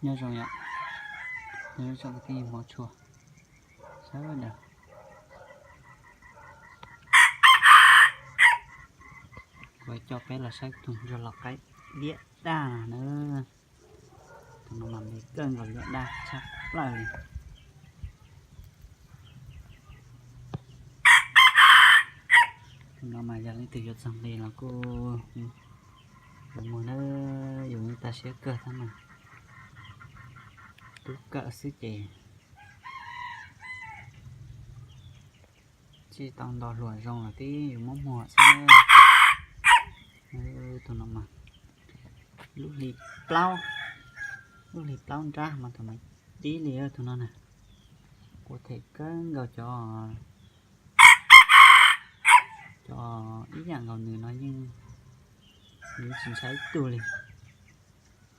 Nyob zoo yom, nyob zoo kwv tij hmov tshua sawv daws. Kuv coj peb los saib tus ntsuag lau qaib liab daj na. Tus no mas me kawg nkaus, liab daj tshaj plaws li. Tus no mas yog leej twg yuav txog nqi los kuj yuav muag na, yus yeej tag siab kawg thiab mas. Tub kawm xwb ces tsis tau nto hluas zoo los twb yuav muab muag xwb na. Tus no mas lub hli plaub, lub hli plaub nrab mas tus mas dib li tus no na. Kuv them kawg nkaus cov, cov ib yam nkaus nws no yeej, nws tsis ntshai ib tug li.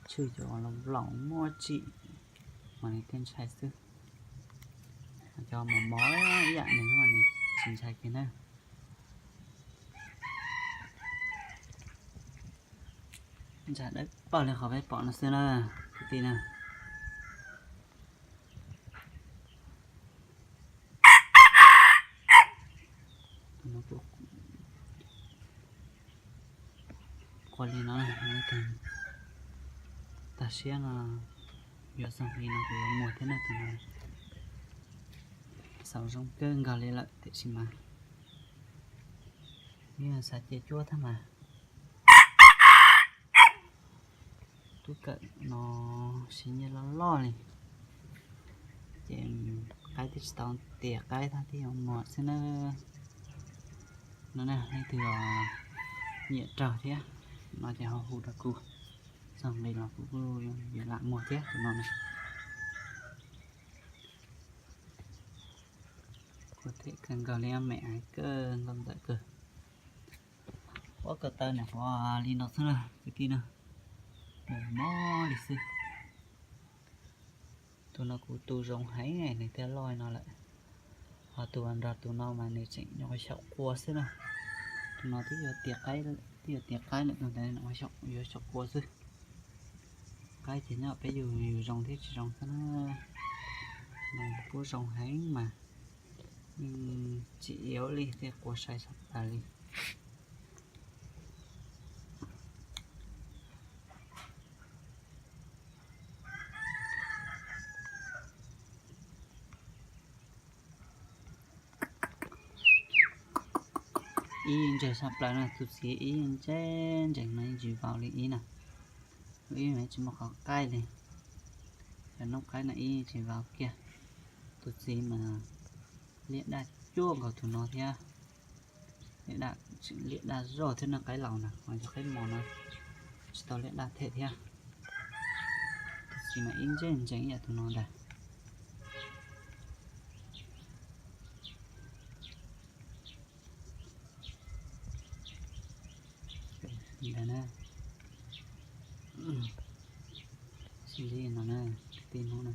Tshwj cov uas laus muaj tsim mas nws thiaj ntshai xwb. Cov mos mos ib yam nws mas nws tsis ntshai kiag na. Ntshai dawb paug li qhov peb pom no xwb na kwv tij na. Tus no kuj qua li no, tag siab no yuav txog nqi no kuv yuav muag thiab na. Tus no xaus zoo kawg nkaus li lawm tiam sis mas yeej xav cia cuab thiab mas. Tub kawm no siv nyiaj loj loj li, ces qaib twb tsis tau tias qaib thiab, twb yuav muag xwb na. No na, leej twg nyiam raug thiab no ces ho hu rau kuv, txog nqi los kuv kuj yuav lam muag thiab tus no na. Kuv them kawg nkaus li, me aiv kawg nkaus ntxawm kawg. Pob ko taw nws qhuav li no xwb na kwv tij na, mob mob li xwb. Tus no kuv tu zoo heev nws thiaj loj no lawm. Ho tus uas nrog tus no mas nws tseem nyuam qhuav xyaum qua xwb na. Tus no twb yuav tiav qaib, twb yuav tiav qaib lawm, tus ntawd nyuam qhuav xyaum qua xwb. Qaib ces nyob peb yug yus zoo thiab tsis zoo xwb na. Tus no kuj zoo heev mas, yeej tsis iab li, thiaj qua sai sab plaws li. Ib ntseeg sab plaws na, tus txiv ib ntseeg ntseeg no yeej tsis vau li ib na. Ib mas tsis muaj qhov qaij li. Cov noob qaib no ib tsis vau kiag. Tus txiv mas liab daj cuaj nkaus tus no thiab. Liab daj, liab daj zoj thiab na, qaib laus na, ho cov qaib mos no tsis tau liab daj them thiab. Tus txiv mas ib ntseeg ntseeg ib yam tus no ntag. Ntawd na, xws li no na, tij hnub na,